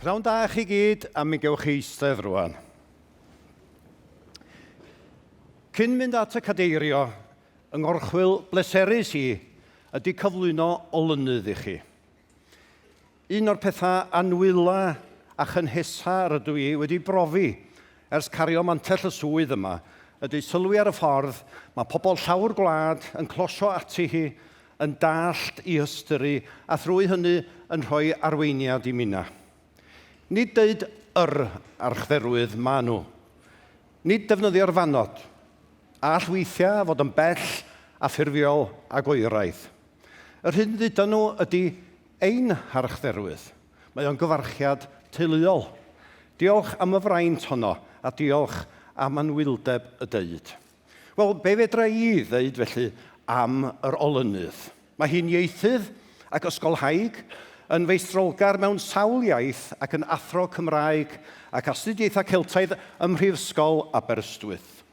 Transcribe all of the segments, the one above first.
Pnawn da i chi gyd, a mi gewch chi eistedd rwan. Cyn mynd at y cadeirio, yng ngorchwyl bleserus i ydy cyflwyno olynydd i chi. Un o'r pethau anwyla a chynhesa rydw i wedi brofi ers cario mantell y swydd yma ydy sylwi ar y ffordd mae pobl llawr gwlad yn closio ati hi, yn dallt i ystyru a thrwy hynny yn rhoi arweiniad i minna. Nid deud yr archdderwydd ma nhw. Nid defnyddio'r fannod, a all weithiau fod yn bell a ffurfiol ac oeraidd. Yr hyn ddudan nhw ydy ein harchdderwydd. Mae o'n gyfarchiad teuluol. Diolch am y fraint honno, a diolch am anwyldeb y deud. Wel, be fedra i ddeud felly am yr olynydd? Mae hi'n ieithydd ac ysgolhaig, yn feistrolgar mewn sawl iaith ac yn athro Cymraeg ac astudiaethau Celtaidd ym Mhrifysgol Aberystwyth.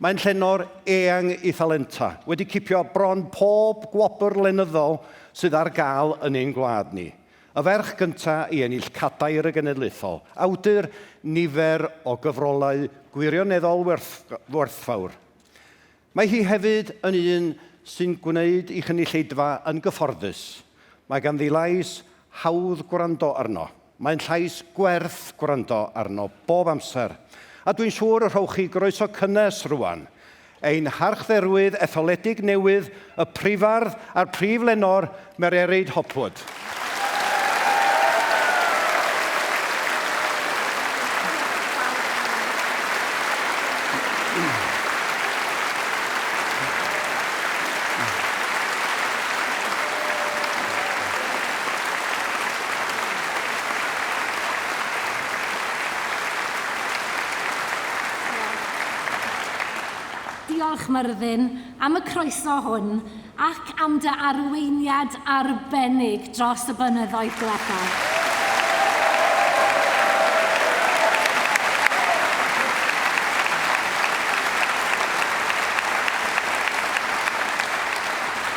Mae'n llenor eang ei thalentau, wedi cipio bron pob gwobr lenyddol sydd ar gael yn ein gwlad ni. Y ferch gyntaf i ennill Cadair y Genedlaethol, awdur nifer o gyfrolau gwirioneddol werthfawr. Mae hi hefyd yn un sy'n gwneud ei chynulleidfa yn gyfforddus. Mae ganddi lais hawdd gwrando arno. Mae'n llais gwerth gwrando arno bob amser, a dwi'n siŵr y rhowch chi groeso cynnes rŵan. Ein harchdderwydd etholedig newydd, y Prifardd a'r Prif Lenor, Mererid Hopwood. Diolch, Myrddin, am y croeso hwn ac am dy arweiniad arbennig dros y blynyddoedd diwethaf.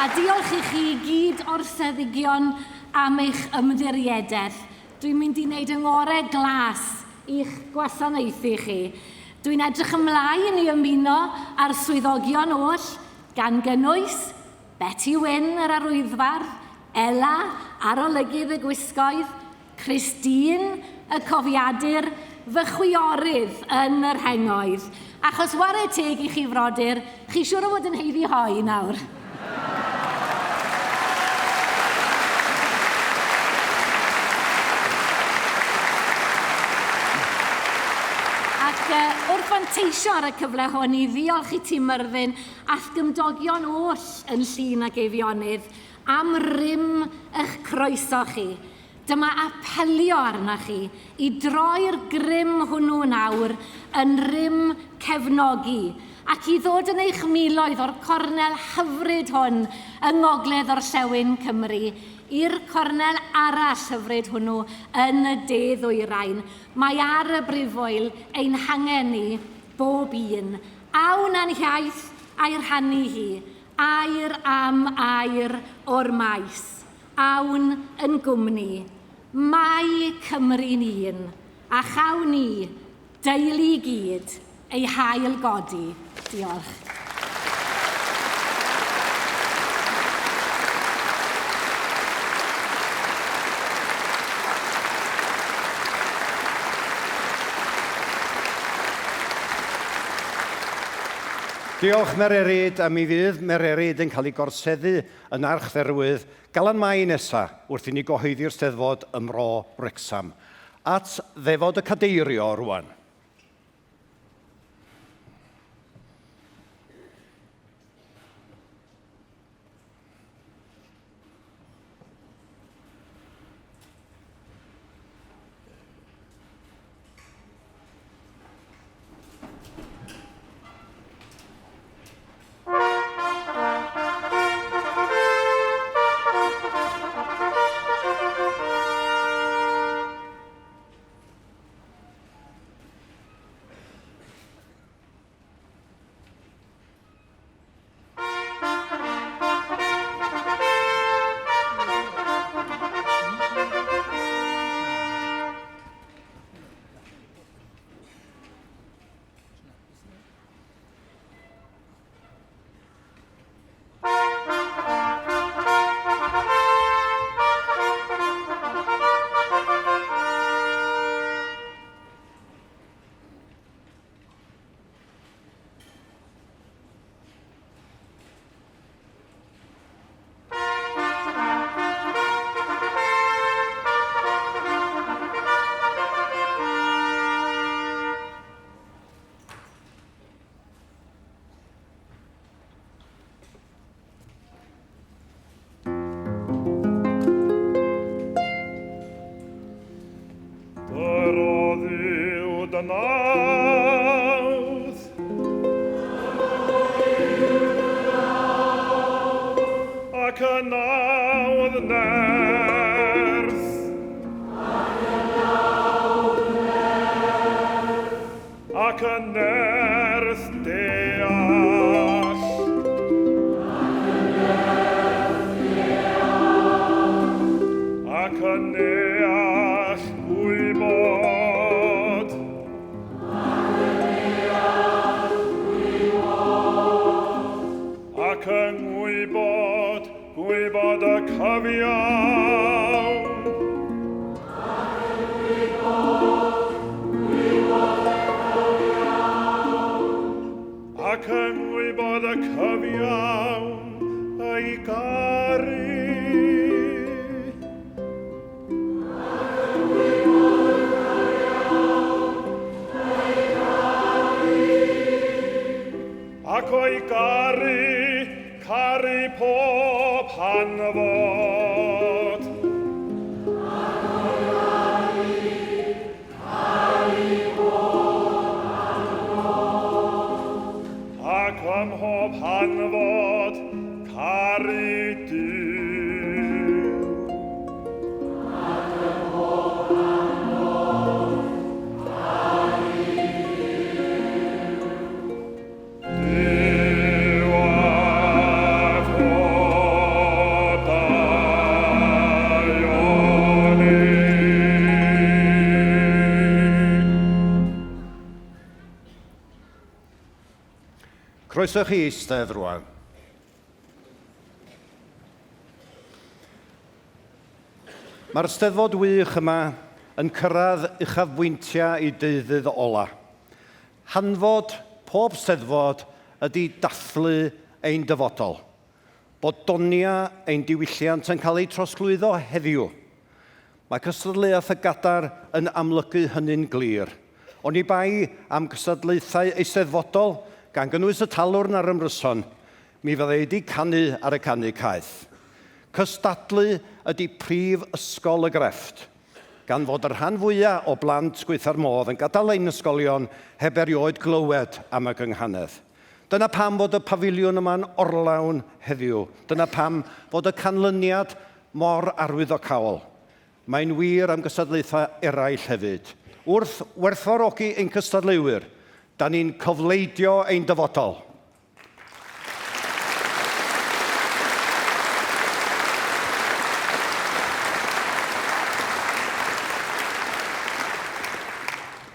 A diolch i chi gyd orseddigion am eich ymddiriedaeth. Dwi'n mynd i wneud yng ngorau glas i'ch gwasanaethu chi. Dwi'n edrych ymlaen i ymuno â'r swyddogion oll, gan gynnwys Beti Wyn yr arwyddfardd, Ela, arolygydd y gwisgoedd, Christine, y cofiadur, fy chwiorydd yn y rhengoedd. Achos ware teg i chi frodyr, chi siŵr o fod yn haeddu hoe nawr. Ac wrth fanteisio ar y cyfle hwn i ddiolch i ti Myrddin a'th gymdogion oll yn Llŷn ac Eifionydd am rym eich croeso chi. Dyma apelio arnoch chi i droi'r grym hwnnw yn awr yn rym cefnogi ac i ddod yn eich miloedd o'r cornel hyfryd hwn yng Ngogledd Orllewin Cymru i'r cornel arall hyfryd hwnnw yn y De Ddwyrain. Mae ar y brifwyl ein hangen ni, bob un. Awn â'n hiaith a'i rhannu hi, air am air o'r maes. Awn yn gwmni. Mae Cymru'n un, a chawn ni, deulu i gyd, ei hail godi. Diolch. Diolch Mererid, a mi fydd Mererid yn cael ei gorseddu yn Archdderwydd Galan Mai nesa, wrth i ni gyhoeddi'r Steddfod ym Mro Wrecsam. At ddefod y cadeirio rwan. dy nawdd. Ac y nawdd nerth. Ac y nerth deall. Ac y neall gwybod. Ac yng ngwybod, gwybod y cyfiawn. Ac yng ngwybod y cyfiawn a'i garu. Ac o'i garu, caru pob hanfod. Ac ym mhob hanfod, caru Duw. Duw a fo daioni. Croeso chi eistedd rwan. Mae'r Steddfod wych yma yn cyrraedd uchafbwyntiau ei deuddydd ola. Hanfod pob Steddfod ydy dathlu ein dyfodol. Bod doniau ein diwylliant yn cael eu trosglwyddo heddiw. Mae cystadleuaeth y Gadair yn amlygu hynny'n glir. Oni bai am gystadlaethau eisteddfodol, gan gynnwys y Talwrn a'r Ymryson, mi fydda i 'di canu ar y canu caeth. Cystadlu ydy prif ysgol y grefft, gan fod y rhan fwya o blant gwaetha'r modd yn gadael ein ysgolion heb erioed glywed am y gynghanedd. Dyna pam fod y pafiliwn yma'n orlawn heddiw. Dyna pam fod y canlyniad mor arwyddocaol. Mae'n wir am gystadlaethau eraill hefyd. Wrth werthfawrogi ein cystadleuwyr, da ni'n cofleidio ein dyfodol.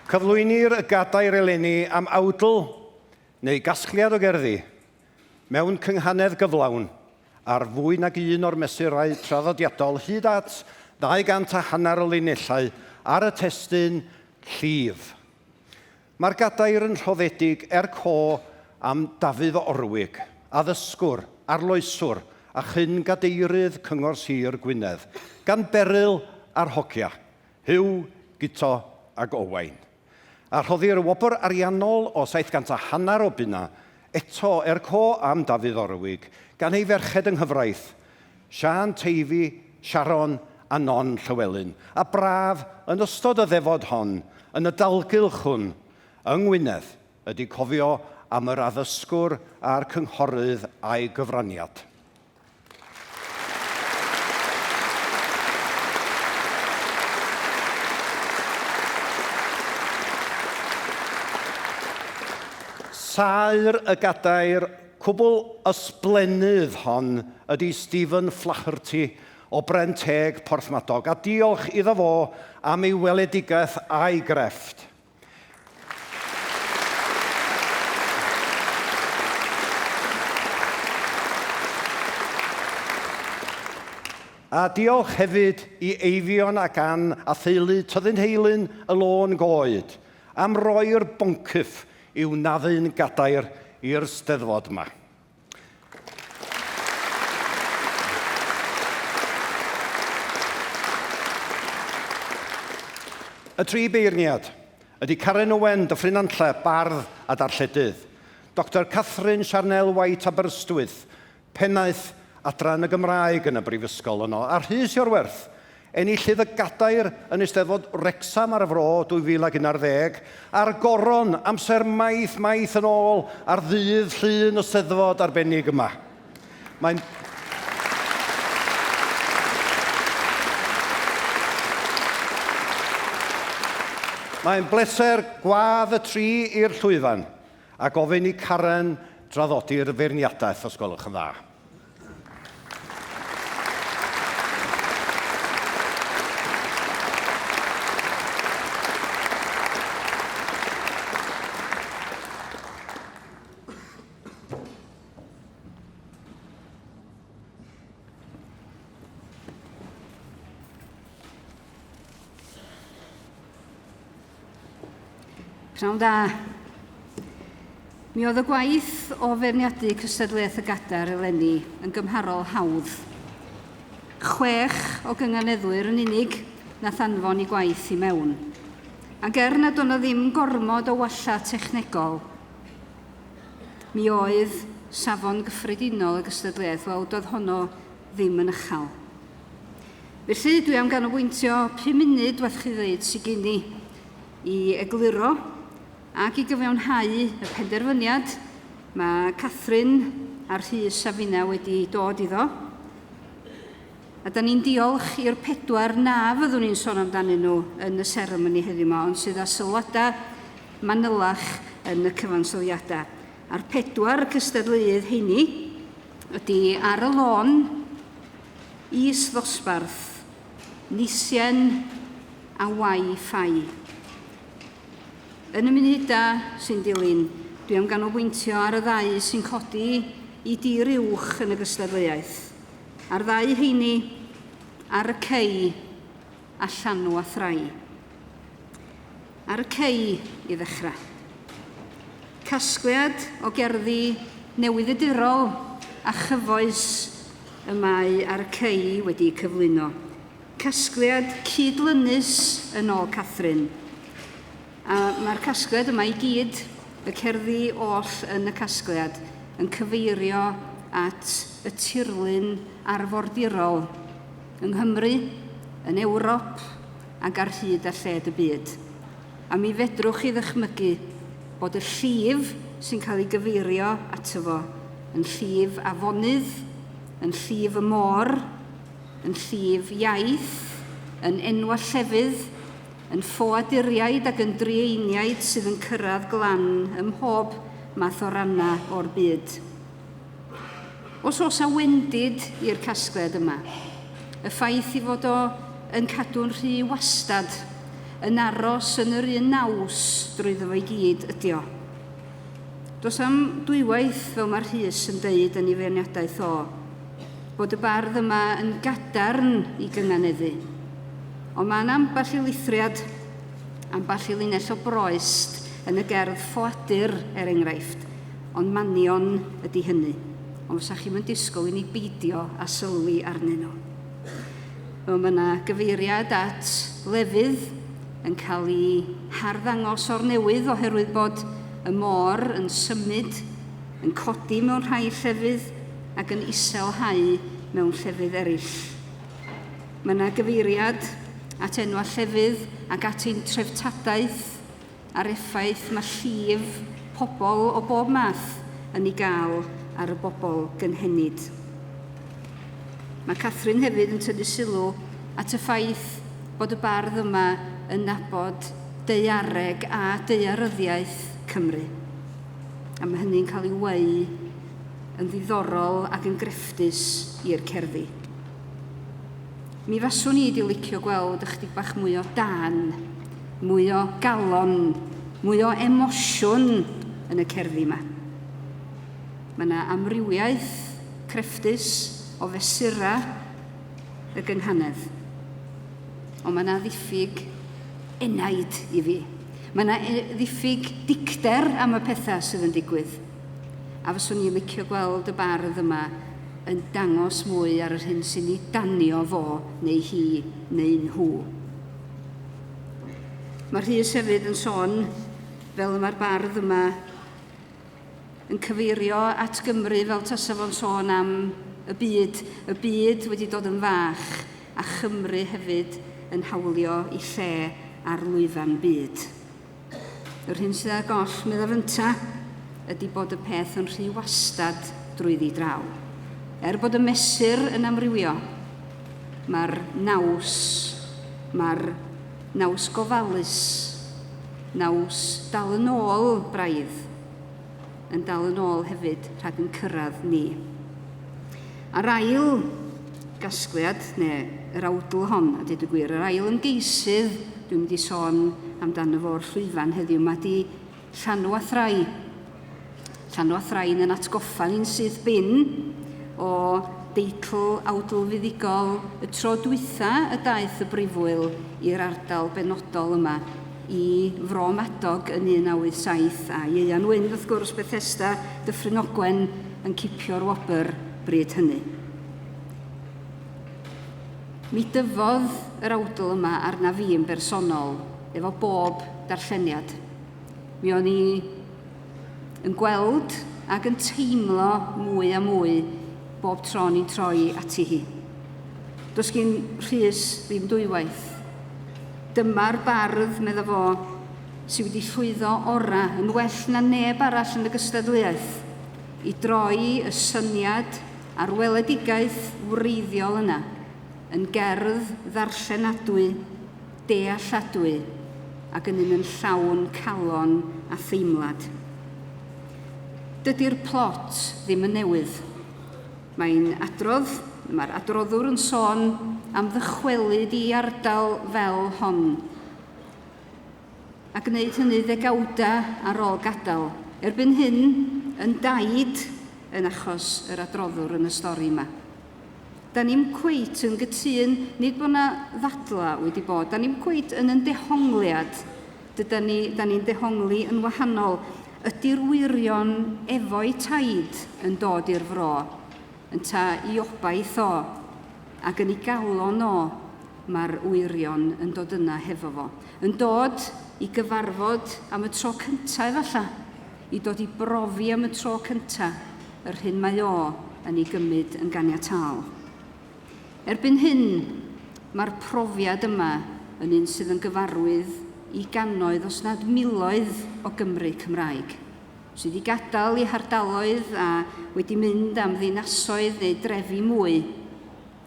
Cyflwynir y gadair eleni am awdl neu gasgliad o gerddi mewn cynghanedd gyflawn ar fwy nag un o'r mesurau traddodiadol hyd at 200 a hanner o linellau ar y testun llif. Mae'r gadair yn rhoddedig er co am Dafydd Orwig, addysgwr, arloeswr a chyn gadeirydd Cyngor Sir Gwynedd, gan Beryl a'r hogia, Huw, Guto ac Owain. A rhoddir y wobr ariannol o 700 a hanner o bunna eto er co am Dafydd Orwig gan ei ferched yng nghyfraith, Siân Teifi, Sharon a Non Llywelyn, a braf yn ystod y ddefod hon, yn y dalgylch hwn, yng Ngwynedd, ydy cofio am yr addysgwr a'r cynghorydd a'i gyfraniad. Saer y gadair cwbl ysblennydd hon ydy Stephen Flaherty o Bren Teg, Porthmadog, a diolch iddo fo am ei weledigaeth a'i grefft. A diolch hefyd i Eifion ac Ann a theulu Tyddyn Heilyn y Lôn Goed am roi'r boncyff i'w naddu'n gadair i'r Steddfod 'ma. Y tri beirniad ydy Karen Owen, Dyffryn Nantlle, bardd a darlledydd, Doctor Catherine Charnel White Aberystwyth, pennaeth Adran y Gymraeg yn y Brifysgol yno, a Rhys Iorwerth, Enillydd y gadair yn Eisteddfod Wrecsam ar y Fro 2011, a'r goron amser maith maith yn ôl ar ddydd Llun y Steddfod arbennig yma. Mae'n Mae'n bleser gwadd y tri i'r llwyfan a gofyn i Karen draddodi'r feirniadaeth os gwelwch yn dda. Pnawn da. Mi oedd y gwaith o feirniadu cystadleuaeth y Gadair eleni yn gymharol hawdd. Chwech o gynganeddwyr yn unig nath anfon i gwaith i mewn. Ac er nad oedd 'na ddim gormod o walla technegol, mi oedd safon gyffredinol y gystadleuaeth, wel, doedd honno ddim yn uchel. Felly, dwi am ganolbwyntio pum munud, werth chi ddeud, sy gen i i egluro ac i gyfiawnhau y penderfyniad mae Catherine a Rhys a finna wedi dod iddo. A da ni'n diolch i'r pedwar na fyddwn ni'n sôn amdanyn nhw yn y seremoni heddiw yma, ond sydd â sylwadau manylach yn y cyfansoddiadau. A'r pedwar cystadleuydd heini ydy Ar y Lôn, Is-ddosbarth, Nisien a Wi-Fi. Yn y munudau sy'n dilyn, dwi am ganolbwyntio ar y ddau sy'n codi i dir uwch yn y gystadleuaeth. A'r ddau heini, Ar y Cei a Llanw a Thrai. Ar y Cei i ddechrau. Casgliad o gerddi newyddiadurol a chyfoes y mae Ar y Cei wedi cyflwyno. Casgliad cydlynus yn ôl Catherine. A mae'r casgliad yma i gyd, y cerddi oll yn y casgliad, yn cyfeirio at y tirlun arfordirol yng Nghymru, yn Ewrop ac ar hyd a lled y byd. A mi fedrwch chi ddychmygu bod y llif sy'n cael ei gyfeirio ato fo yn llif afonydd, yn llif y môr, yn llif iaith, yn enwa llefydd, yn ffoaduriaid ac yn drueiniaid sydd yn cyrraedd glan ym mhob math o rannau o'r byd. Os oes 'na wendid i'r casgliad yma, y ffaith i fod o yn cadw'n rhy wastad, yn aros yn yr un naws drwyddo fo i gyd ydi o. Does 'am dwywaith, fel mae Rhys yn deud yn ei feirniadaeth o, bod y bardd yma yn gadarn i gynganeddu. Ond mae 'na ambell i lithriad, ambell i linell o broest yn y gerdd Ffoadur, er enghraifft, Ond manion ydy hynny. Ond fysa chi'm yn disgwyl i ni beidio â sylwi arnyn nhw. Wel, mae yna gyfeiriad at lefydd yn cael ei harddangos o'r newydd oherwydd bod y môr yn symud, yn codi mewn rhai llefydd ac yn iselhau mewn llefydd eraill. Mae yna gyfeiriad at enwau llefydd ac at ein treftadaeth a'r effaith mae llif pobl o bob math yn ei gael ar y bobl gynhenid. Mae Catherine hefyd yn tynnu sylw at y ffaith bod y bardd yma yn nabod daeareg a daearyddiaeth Cymru. A mae hynny'n cael ei weu yn ddiddorol ac yn grefftus i'r cerddi. Mi faswn i 'di licio gweld ychydig bach mwy o dân, mwy o galon, mwy o emosiwn yn y cerddi 'ma. Mae 'na amrywiaeth crefftus o fesurau y gynghanedd. Ond mae 'na ddiffyg enaid i fi. Mae 'na e, ddiffyg dicter am y pethau sydd yn digwydd. A fyswn i'n licio gweld y bardd yma yn dangos mwy ar yr hyn sy'n ei danio fo neu hi neu nhw. Mae Rhys hefyd yn sôn, fel y mae'r bardd yma yn cyfeirio at Gymru fel tasa fo'n sôn am y byd, y byd wedi dod yn fach. a Chymru hefyd yn hawlio i lle ar lwyfan byd. Yr hyn sydd ar goll, medda fynta, ydy bod y peth yn rhy wastad drwyddi draw. Er bod y mesur yn amrywio, mae'r naws, mae'r naws gofalus, naws dal yn ôl braidd, yn dal yn ôl hefyd rhag yn cyrraedd ni. A'r ail gasgliad, neu yr awdl hon, a dweud y gwir, yr ail ymgeisydd dwi'n mynd i sôn amdano fo o'r llwyfan heddiw yma, di Llanw a Thrai. Llanw a Thrain yn atgoffa ni'n syth bin o deitl awdl fuddugol y tro dwytha y daeth y brifwyl i'r ardal benodol yma i Fro Madog yn 1987 a Ieuan Wyn wrth gwrs Bethesda Dyffryn Ogwen yn cipio'r wobr bryd hynny. Mi dyfodd yr awdl yma arna fi yn bersonol efo bob darlleniad. Mi o'n i yn gweld ac yn teimlo mwy a mwy bob tro ni'n troi ati hi. Does gin Rhys ddim dwywaith. Dyma'r bardd, medda fo, sydd wedi llwyddo ora yn well na neb arall yn y gystadleuaeth i droi y syniad a'r weledigaeth wreiddiol yna yn gerdd ddarllenadwy, dealladwy ac yn un yn llawn calon a theimlad. Dydy'r plot ddim yn newydd. Mae'n adrodd, mae'r adroddwr yn sôn am ddychwelyd i ardal fel hon, a gwneud hynny ddegawda ar ôl gadael. Erbyn hyn, yn daid yn achos yr adroddwr yn y stori yma. Da ni'm cweit yn gytûn, nid bod 'na ddadla wedi bod, da ni'm cweit yn yn dehongliad, dyda ni, da ni'n dehongli yn wahanol. Ydy'r wyrion efo'i taid yn dod i'r fro, ynta i obaith o, ac yn ei galon o, mae'r wyrion yn dod yna hefo fo. Yn dod i gyfarfod am y tro cyntaf efallai, i dod i brofi am y tro cyntaf yr hyn mae o yn ei gymryd yn ganiataol. Erbyn hyn, mae'r profiad yma yn un sydd yn gyfarwydd i gannoedd os nad miloedd o Gymry Cymraeg, sydd wedi gadael eu hardaloedd a wedi mynd am ddinasoedd neu drefi mwy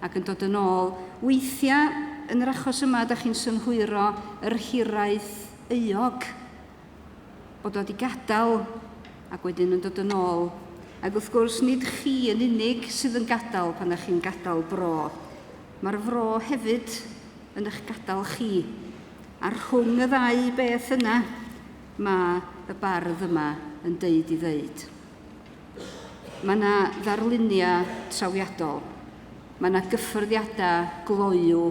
ac yn dod yn ôl. Weithiau, yn yr achos yma, da chi'n synhwyro yr hiraeth euog bod o wedi gadael ac wedyn yn dod yn ôl. Ac wrth gwrs, nid chi yn unig sydd yn gadael pan ydych chi'n gadael bro. Mae'r fro hefyd yn eich gadael chi. A rhwng y ddau beth yna, mae y bardd yma yn deud i ddeud. Mae yna ddarluniau trawiadol. Mae yna gyffyrddiadau gloyw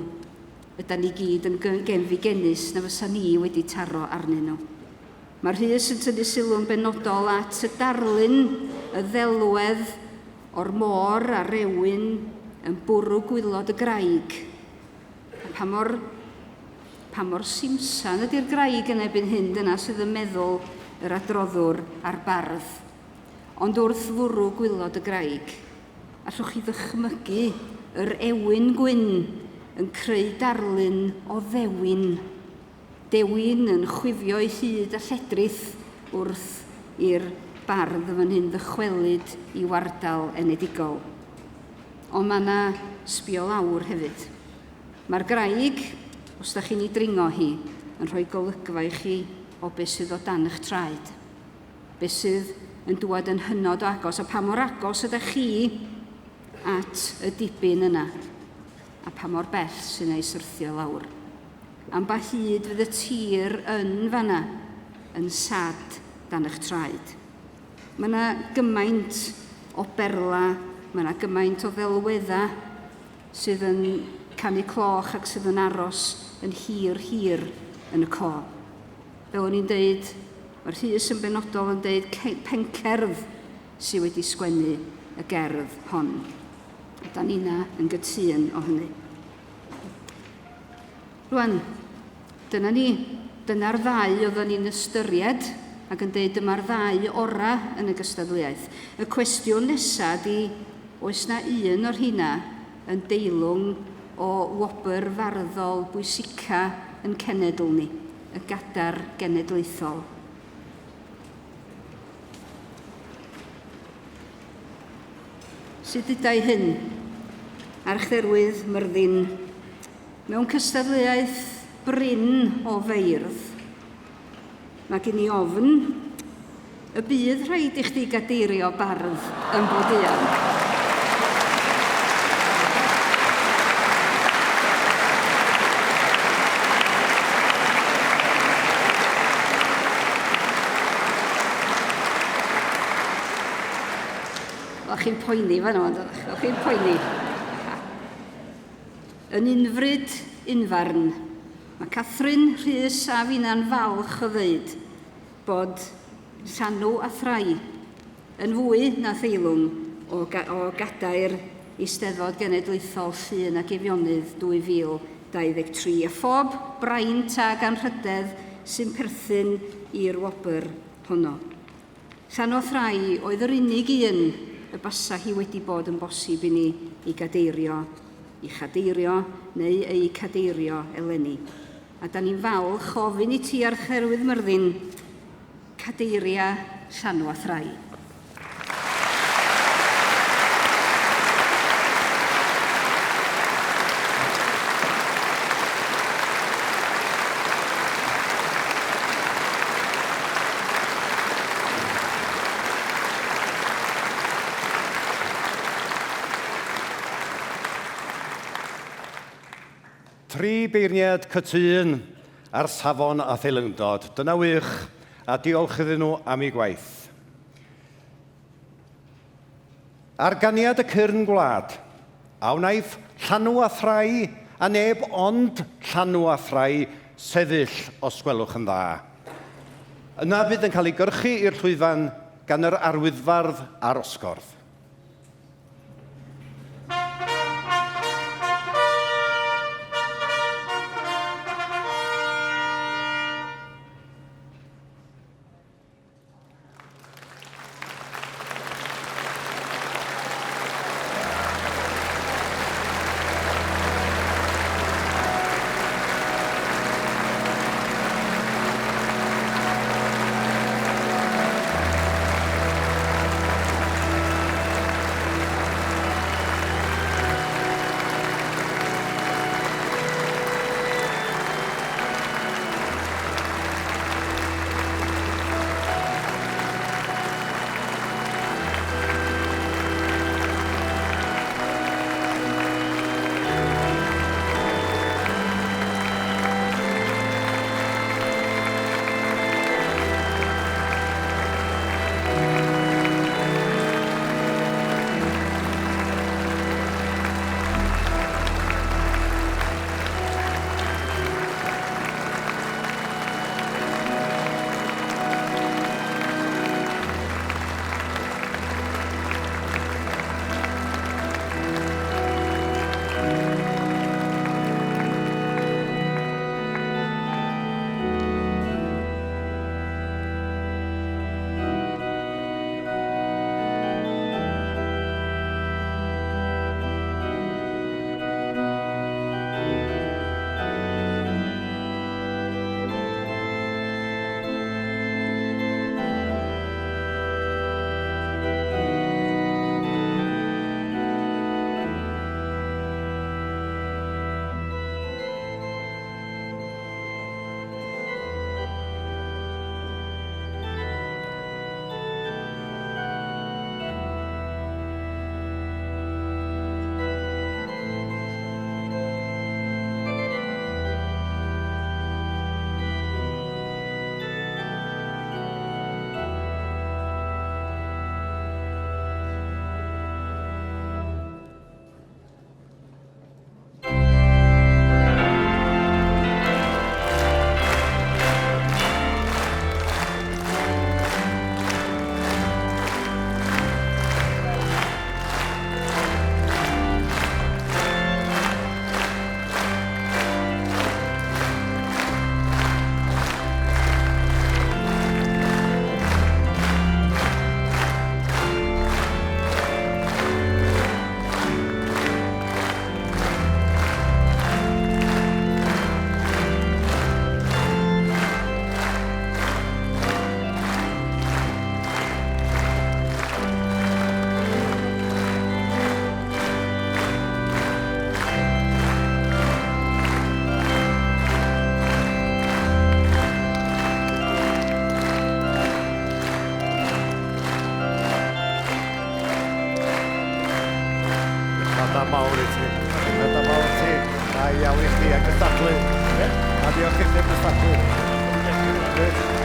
ydan ni gyd yn genfigennus na fysa ni wedi taro arnyn nhw. Mae Rhys yn tynnu sylw'n benodol at y darlun, y ddelwedd o'r môr a'r rewyn yn bwrw gwylod y graig. A pa mor, pa mor simsan ydy'r graig yn erbyn hyn, dyna sydd yn meddwl yr adroddwr a'r bardd. Ond wrth fwrw gwylod y graig, allwch chi ddychmygu yr ewyn gwyn yn creu darlun o ddewin. Dewin yn chwifio'i hyd a lledrith wrth i'r bardd fan hyn ddychwelyd i'w ardal enedigol. Ond mae yna sbio lawr hefyd. Mae'r graig, os da chi'n ei dringo hi, yn rhoi golygfa i chi o beth sydd o dan eich traed. Beth sydd yn dŵad yn hynod o agos, a pa mor agos ydych chi at y dibyn yna, a pa mor bell sy'n ei syrthio lawr. Am ba hyd fydd y tir yn fanna, yn sad dan eich traed. Mae yna gymaint o berla, mae yna gymaint o ddelweddau sydd yn canu cloch ac sydd yn aros yn hir, hir yn y co. Fel o'n i'n deud, mae'r Rhys yn benodol yn deud pencerdd sydd wedi sgwennu y gerdd hon. A da ni'na yn gytûn o hynny. Rwan, dyna ni. Dyna'r ddau oedden ni'n ystyried ac yn deud dyma'r ddau ora yn y gystadleuaeth. Y cwestiwn nesa ydi, oes na un o'r rheina yn deilwng o wobr farddol bwysica yn cenedl ni, y Gadair Genedlaethol. Sut dudai hyn? Archdderwydd Myrddin, mewn cystadleuaeth brin o feirdd, mae gen i ofn y bydd rhaid i chdi gadeirio bardd yn Blodeuan. O'ch chi'n poeni fan o'n doeddech? O'ch chi'n poeni? Yn unfryd, unfarn, mae Catherine Rhys a finna'n falch o ddeud bod llanw a thrai yn fwy na theilwng o, o gadair Eisteddfod Genedlaethol Llŷn ac Eifionydd 2023, a phob braint ag anrhydedd sy'n perthyn i'r wobr honno. Llanw a Thrai oedd yr unig un y basa hi wedi bod yn bosib i ni i gadeirio, i chadeirio neu eu cadeirio eleni. A da ni'n falch o ofyn i ti Archdderwydd Myrddin, cadeiria Llanw a Thrai. Tri beirniad cytûn ar safon a theilyngdod. Dyna wych, a diolch iddyn nhw am eu gwaith. Ar ganiad y cyrn gwlad, a wnaiff llanw a thrai, a neb ond llanw a thrai sefyll os gwelwch yn dda. Yna bydd yn cael ei gyrchu i'r llwyfan gan yr arwyddfardd a'r osgordd. mawr i ti. Cyfnod mawr i ti. Da iawn i chdi a gystadlu. A diolch i chdi am gystadlu. Gwych, gwych.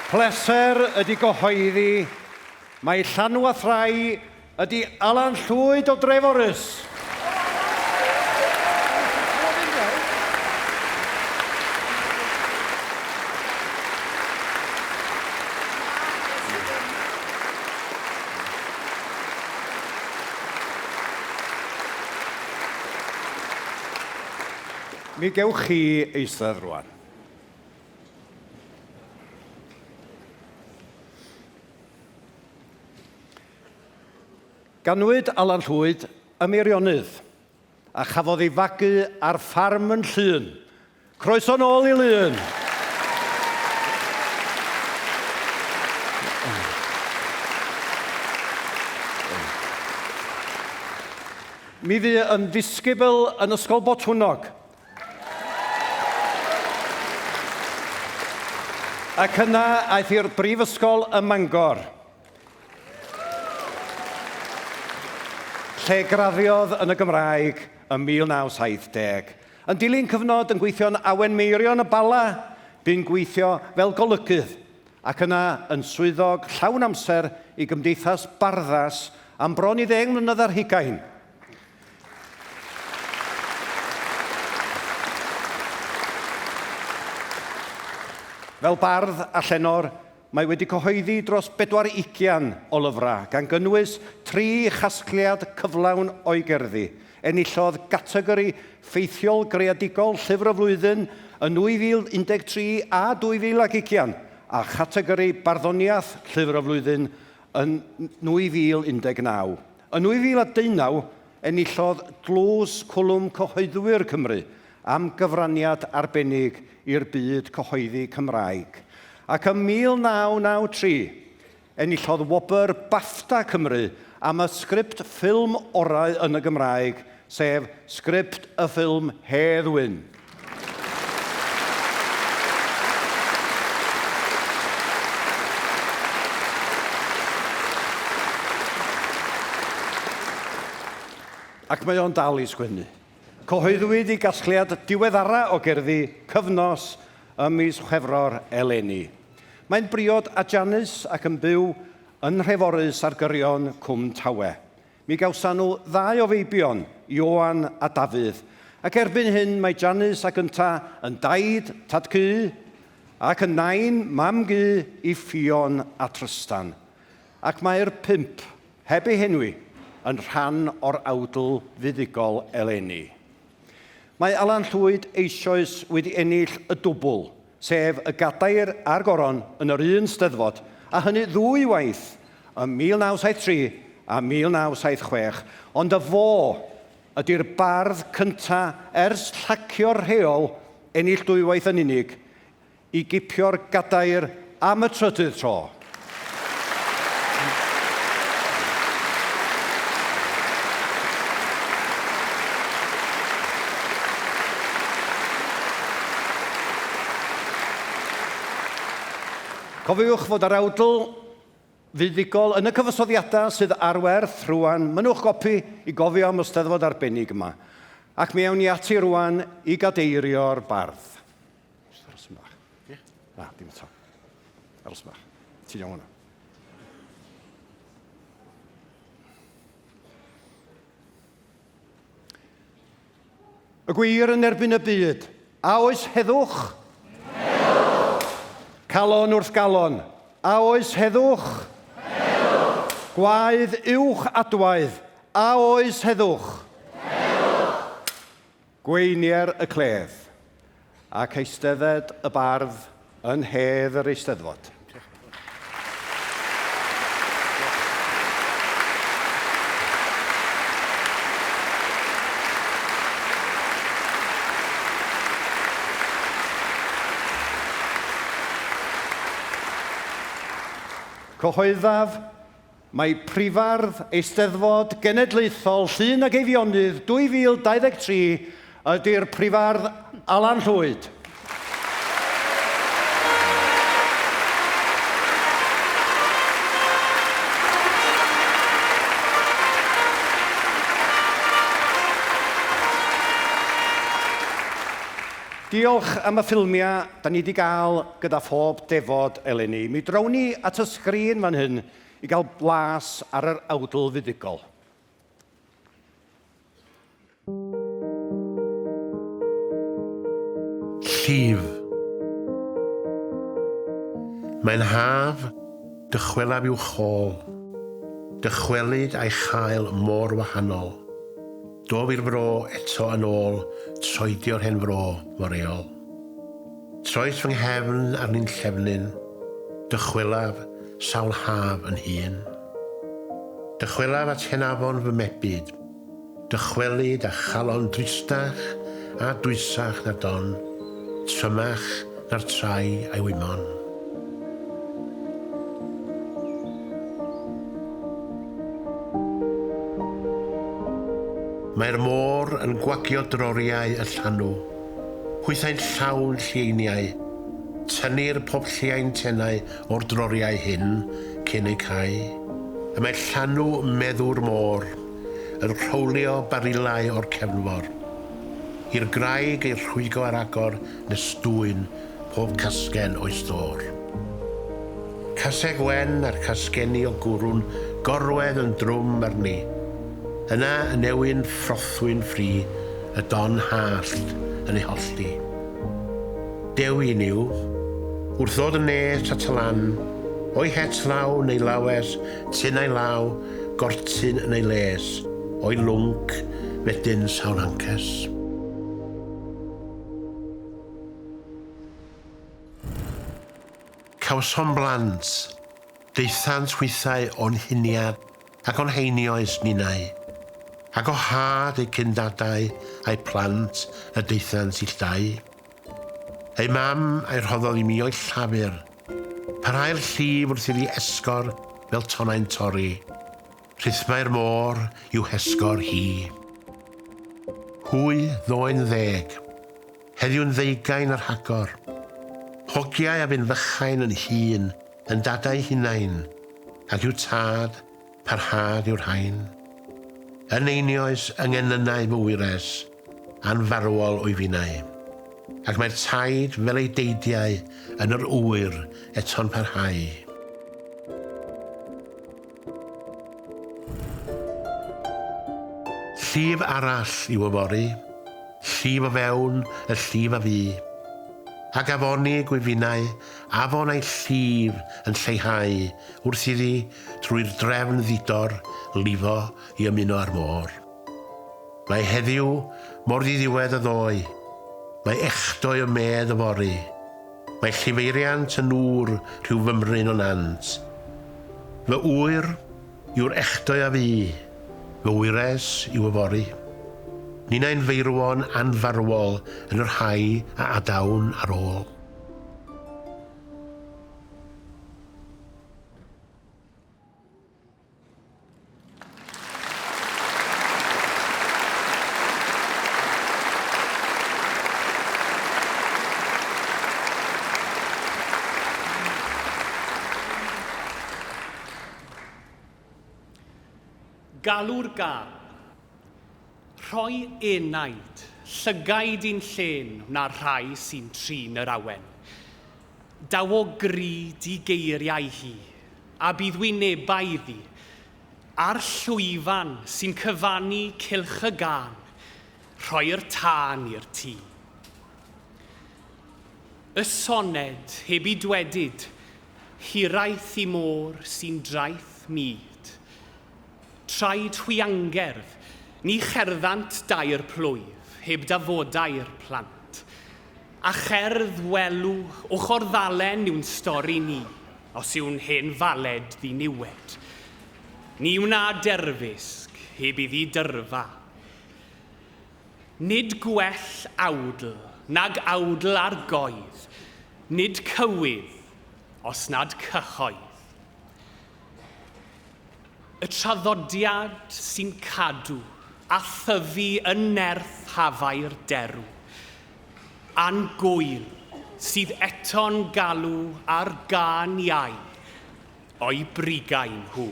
Pleser ydy gyhoeddi mai Llanwathrai ydy Alan Llwyd o Dreforys. Mi gewch chi eistedd rwan. Ganwyd Alan Llwyd ym Meirionnydd a chafodd ei fagu ar ffarm yn Llŷn. Croeso nôl i Lŷn! Mi fu yn ddisgybl yn Ysgol Botwnnog Ac yna aeth i'r brifysgol ym Mangor, lle graddiodd yn y Gymraeg ym 1970. Yn dilyn cyfnod yn gweithio'n Awen Meirion y Bala, bu'n gweithio fel golygydd ac yna yn swyddog llawn amser i Gymdeithas Barddas am bron i ddeng mlynedd ar hugain. Fel bardd a llenor, mae wedi cyhoeddi dros bedwar ugian o lyfrau, gan gynnwys tri chasgliad cyflawn o'i gerddi. Enillodd gategori Ffeithiol Greadigol Llyfr y Flwyddyn yn 2013 a 2020, a chategori Barddoniaeth Llyfr y Flwyddyn yn 2019. Yn 2019, enillodd Dlws Cwlwm Cyhoeddwyr Cymru am gyfraniad arbennig i'r byd cyhoeddi Cymraeg. Ac ym 1993, enillodd wobr BAFTA Cymru am y sgript ffilm orau yn y Gymraeg, sef sgript y ffilm Hedd Wyn. Ac mae o'n dal i sgwennu. Cyhoeddwyd ei gasgliad diweddara o gerddi Cyfnos ym mis Chwefror eleni. Mae'n briod â Janice ac yn byw yn Nhreforys ar gyrion Cwm Tawe. Mi gawsan nhw ddau o feibion, Ioan a Dafydd, ac erbyn hyn mae Janice ac ynta yn daid, tad-cu, ac yn nain, mam-gu, i Ffion a Trystan. Ac mae'r pump, heb eu henwi, yn rhan o'r awdl fuddugol eleni. Mae Alan Llwyd eisoes wedi ennill y dwbl, sef y gadair a'r goron yn yr un Steddfod, a hynny ddwy waith, ym 1973 a 1976, ond y fo ydi'r bardd cynta ers llacio'r rheol ennill dwywaith yn unig i gipio'r gadair am y trydydd tro. Cofiwch fod yr awdl fuddugol yn y cyfansoddiadau sydd ar werth rwan. Mynnwch gopi i gofio am y Steddfod arbennig yma. Ac mi awn ni ati rwan i gadeirio'r bardd. Jyst aros yn bach. Ie? Na, dim eto. Aros yn bach. Ti'n iawn hwnna. Y gwir yn erbyn y byd. A oes heddwch? Heddwch! Calon wrth galon. A oes heddwch? Heddwch! Gwaedd uwch adwaedd. A oes heddwch? Heddwch! Gweinier y cledd, ac eistedded y bardd yn hedd yr Eisteddfod. Cyhoeddaf mai Prifardd Eisteddfod Genedlaethol Llŷn ag Eifionydd 2023 ydy'r Prifardd Alan Llwyd. Diolch am y ffilmiau da ni wedi gael gyda phob defod eleni. Mi drown ni at y sgrin fan hyn i gael blas ar yr awdl fuddugol. Llif. Mae'n haf, dychwelaf i'w chôl. Dychwelyd a'i chael mor wahanol. Dof i'r fro eto yn ôl, troedio'r hen fro mor eol. Troes fy nghefn arni'n llefnyn, dychwelaf sawl haf yn hun. Dychwelaf at hen afon fy mebyd, dychwelyd â chalon dristach a dwysach na'r don, trymach na'r trai a'i wymon. Mae'r môr yn gwagio droriau y llanw, hwythau'n llawn llieiniau. Tynnir pob lliain tenau o'r droriau hyn cyn eu cau. Y mae llanw meddw'r môr yn rhowlio barilau o'r cefnfor. I'r graig ei rhwygo ar agor nes dwyn pob casgen o'i stôr. Caseg wen a'r casgenni o gwrw'n gorwedd yn drwm arni. Yna y newyn ffrothwyn ffri y don hallt yn ei hollti. Dewin yw, wrth ddod yn nes at y lan, o'i het law neu lawes, tun a'i law, gortyn yn ei les, o'i lwnc, wedyn sawl hancas. Cawsom blant, daethant hwythau o'n huniad ac o'n heinioes ninnau, ac o had eu cyndadau a'u plant y daethant ill dau. Eu mam a'i rhoddodd i mi o'i llafur, parhau'r llif wrth iddi esgor fel tonnau'n torri, rhythmau'r môr i'w hesgor hi. Hwy ddoen ddeg. Heddiw'n ddeugain a rhagor. Hogiau a fu'n fychain yn hŷn, yn dadau hunain, ac i'w tad, parhad yw'r rhain. Yn einioes yng ngenynnau fy wyres, anfarwol o'i finau. Ac mae'r taid fel ei deidiau yn yr ŵyr eto'n parhau. Llif arall i'w yfory, llif o fewn y llif a fu. Ac afonig wyf finnau, afon a'i llif yn lleihau wrth iddi trwy'r drefn ddi-dor lifo i ymuno â'r môr. Mae heddiw mor ddiddiwedd â ddoe, mae echdoe y medd yfory. Mae llifeiriant yn nŵr rhyw fymryn o nant. Fy ŵyr yw'r echdoe a fu, fy wyres yw yfory. Ninnau'n feirwon anfarwol yn y rhai a adawn ar ôl. Galw'r gân. Rhoi enaid, llygaid i'n llên wna'r rhai sy'n trin yr awen. Daw o gryd i geiriau hi, a bydd wynebau iddi, a'r llwyfan sy'n cyfannu cylch y gân, rhoi'r tân i'r tŷ. Y soned heb i dwedyd, hiraeth i môr sy'n draeth mud. Traed hwiangerdd, ni cherddant dair plwyf heb dafodau'r plant. A cherdd welw ochr ddalen yw'n stori ni, os yw'n hen faled ddiniwed. Ni wna derfysg heb iddi dyrfa. Nid gwell awdl nag awdl ar goedd, nid cywydd os nad cyhoedd. Y traddodiad sy'n cadw a thyfu yn nerth hafau'r derw. A'n gŵyl sydd eto'n galw ar gân iau o'i brigau nhw.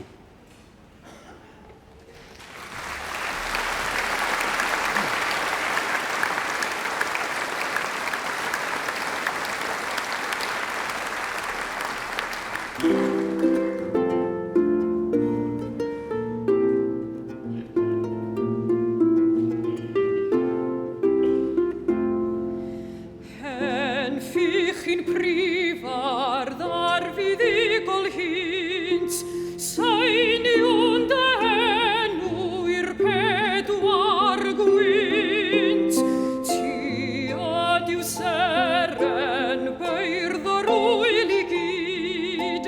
Hen ffych i'n prifardd ar fuddugol hynt, Saenion dy enw i'r pedwar gwynt. Ti ydyw seren beirdd yr ŵyl i gyd,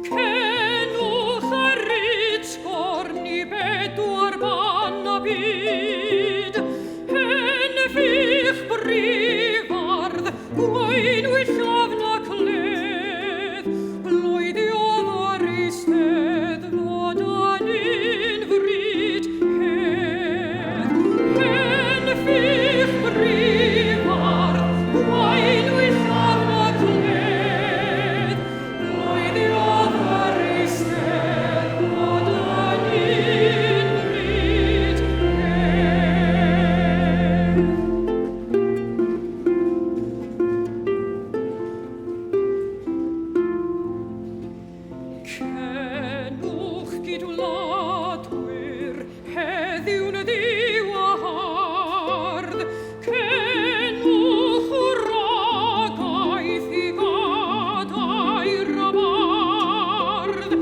Cenwch ar utgorn i bedwar ban y byd. Hen fych brifardd, gwaenwyll ofn a cledd, bloeddiodd ar eisteddfod yn un fryd hedd. Hen fych brifardd, gwaenwyll ofn a cledd, bloeddiodd ar eisteddfod yn un bryd hedd. Cenwch gydwladwyr heddiw'n ddiwahardd, cenwch wragaeth i gadair y bardd.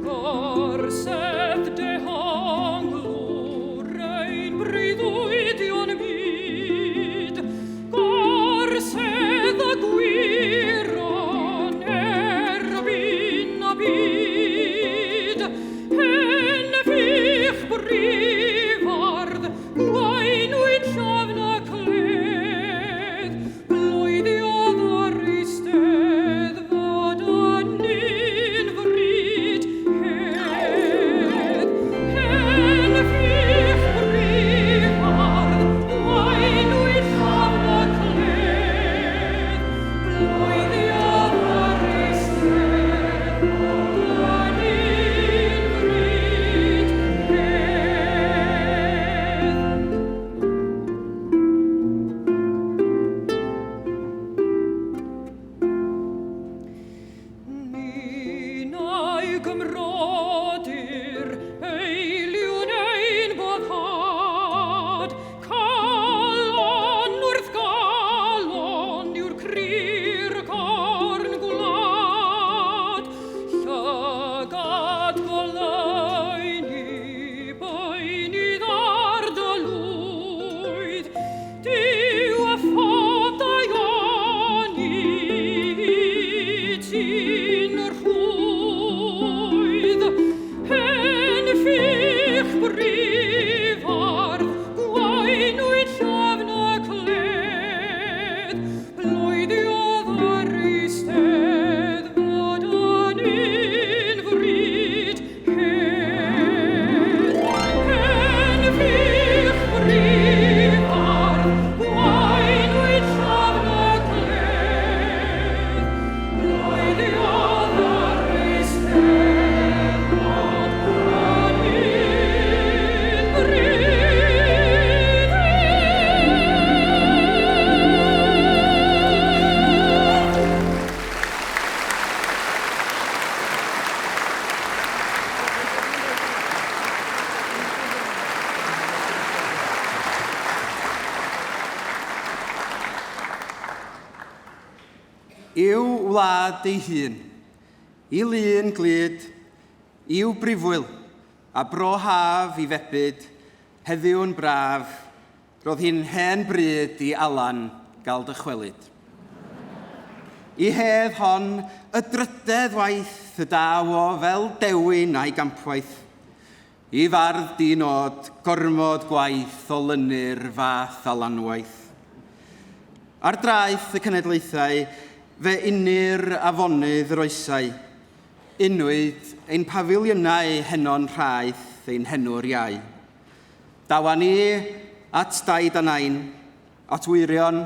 Gorsedd dehonglwr ein breuddwydion byd, Gorsedd y gwyron erbyn y byd. Hen fych brifardd, gwaenwyd llafn y cledd, bloeddiodd yr eisteddfod yn un fryd hedd. Hen fych brifardd, gwaenwyd llafn y cledd, bloeddiodd yr eisteddfod yn un fryd hedd. Ninnau Gymrodyr, eiliwn ein boddhad, calon wrth galon yw'r cry'r corn gwlad. Llygad goleuni, beunydd ar dy lwydd, Duw a phob daioni i ti'n rhwydd. Hen ffych brifardd, gwaenwyd llafn y cledd, bloeddiodd yr eisteddfod yn un fryd hedd. Hen fych brifardd, gwaenwyd llafn y cledd, bloeddiodd yr eisteddfod yn un bryd hedd. I'w wlad ei hun, i lun glud, i'w brifwyl, a bro haf i febyd, heddiw'n braf, roedd hi'n hen bryd i Alan gael dychwelyd. I hedd hon, y drydedd waith y daw o fel dewin a'i gampwaith. I fardd di-nod, gormod gwaith o lynu'r fath alanwaith. Ar draeth y cenedlaethau, fe unir afonydd yr oesau. Unwyd ein pafiliynau heno'n rhaeth ein henw'r iau. Dawa ni at daid a nain, at wyrion,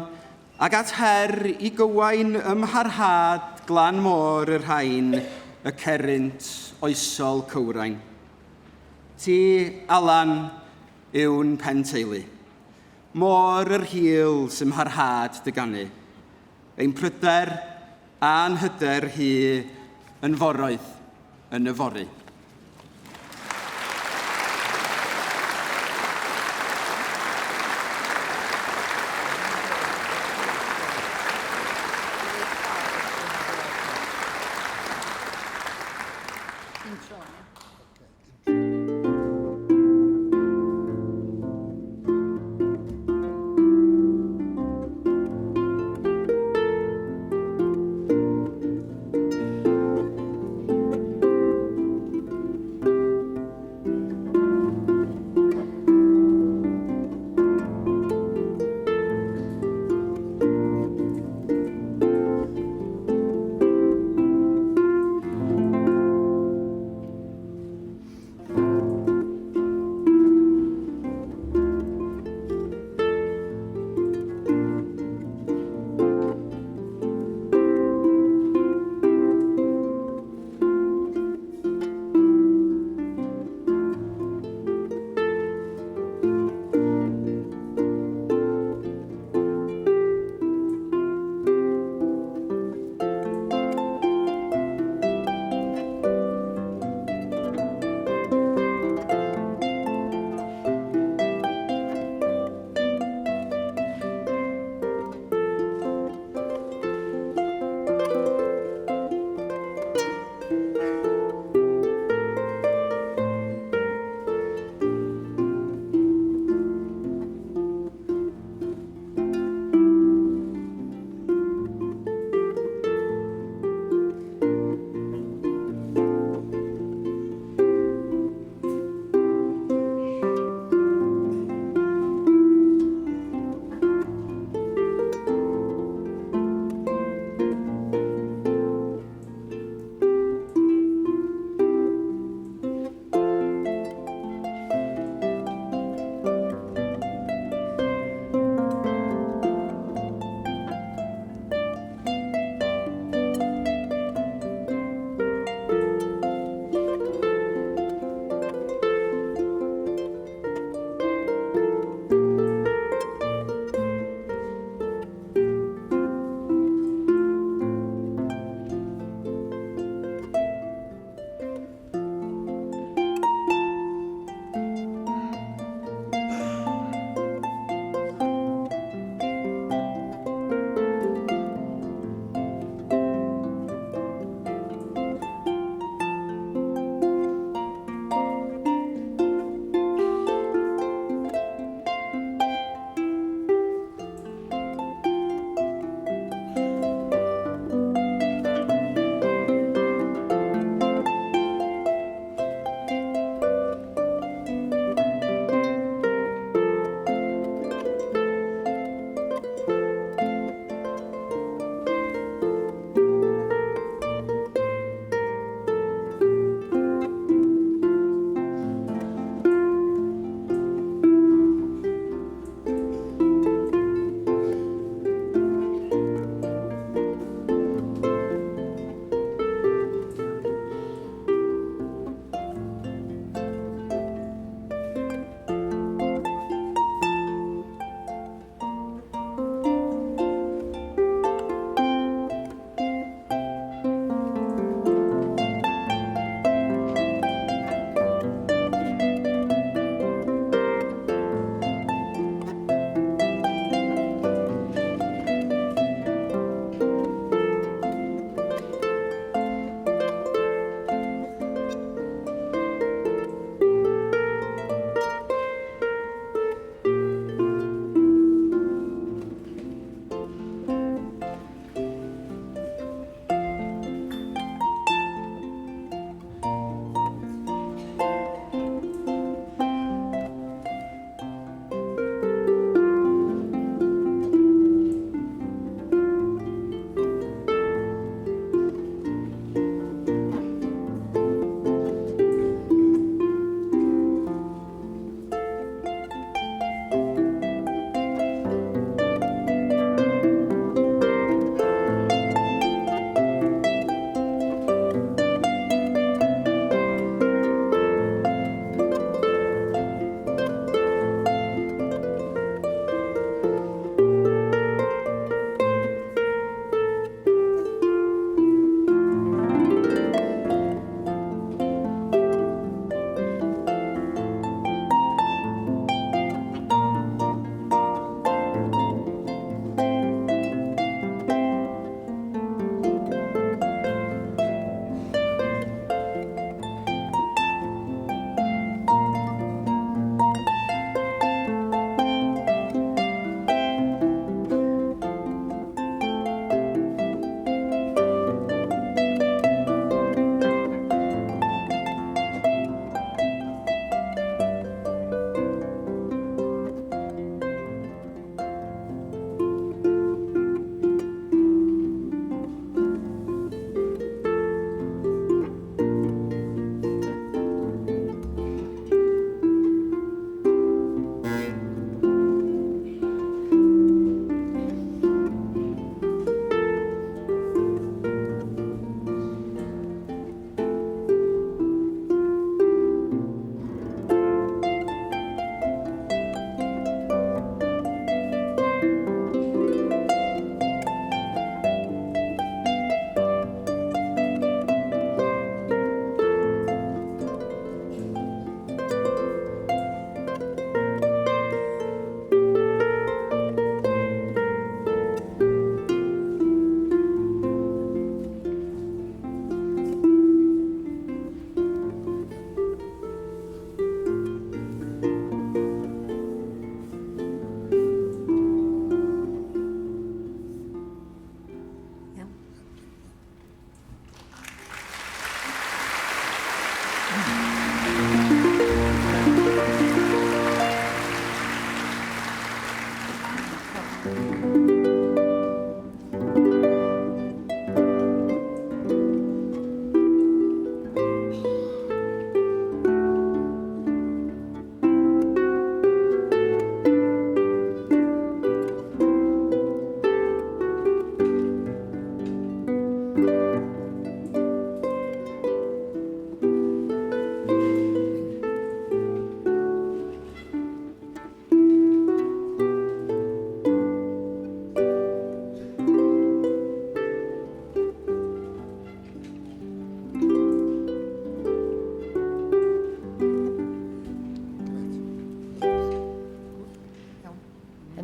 ac at her i gywain ym mharhad glan môr y rhain y cerrynt oesol cywrain. Ti, Alan, yw'n pen teulu. Môr yr hil sy'n mharhad dy ganu. Ein pryder a'n hyder hi yn foroedd yn yfory.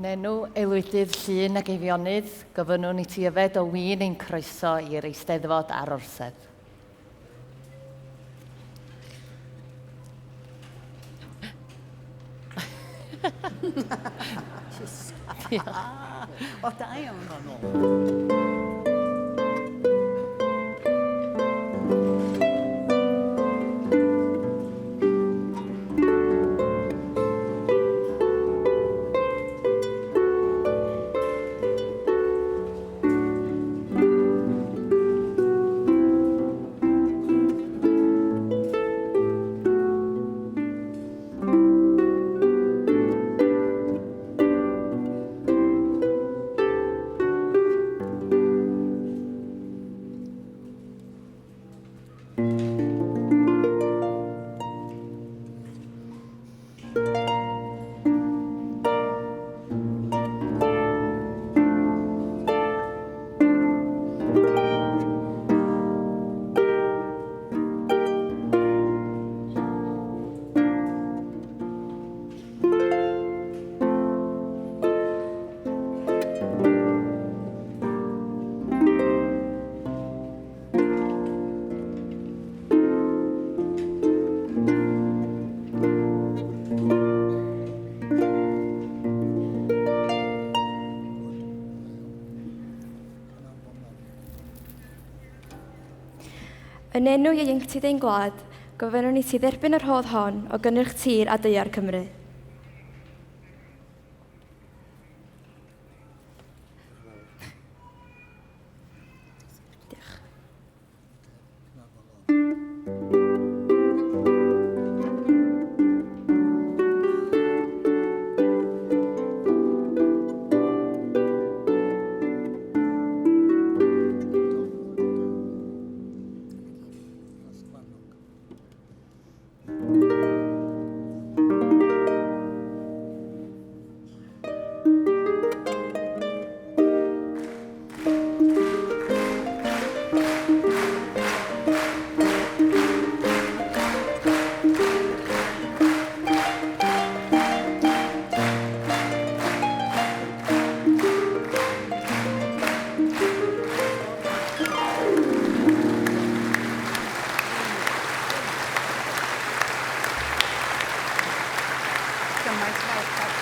Yn enw aelwydydd Llŷn ac Eifionydd, gofynnwn i ti yfed o win ein croeso i'r Eisteddfod a'r Orsedd. Diolch. O, da iawn. Yn enw ieuenctid ein gwlad, gofynnwn i ti dderbyn y rhodd hon o gynnyrch tir a daear Cymru. Diolch. Gymaint fel cael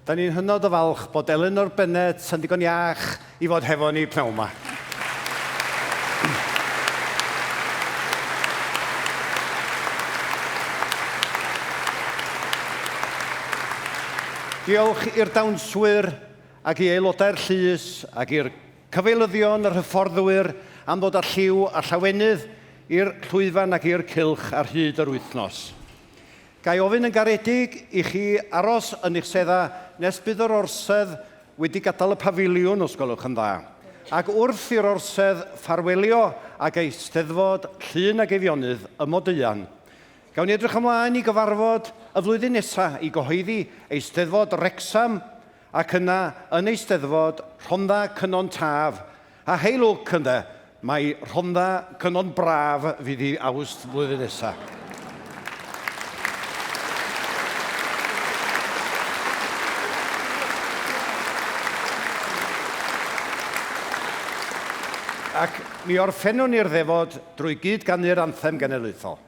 Da ni'n hynod o falch bod Elinor Bennett yn ddigon iach i fod hefo ni pnawn 'ma. Diolch i'r dawnswyr ac i aelodau'r llys ac i'r cyfeilyddion, yr hyfforddwyr am ddod â lliw a llawenydd i'r llwyfan ac i'r cylch ar hyd yr wythnos. Ga i ofyn yn garedig i chi aros yn eich seddau nes bydd yr orsedd wedi gadael y pafiliwn, os gwelwch yn dda. Ac wrth i'r orsedd ffarwelio ag Eisteddfod Llŷn ag Eifionydd ym Modeuan, gawn ni edrych ymlaen i gyfarfod y flwyddyn nesa i gyhoeddi Eisteddfod Wrecsam ac yna yn Eisteddfod Rhondda Cynon Taf A hei lwc, ynde, mai Rhondda Cynon Braf fydd hi Awst flwyddyn nesa. Ac mi orffennwn ni'r ddefod drwy gyd-ganu'r anthem genedlaethol.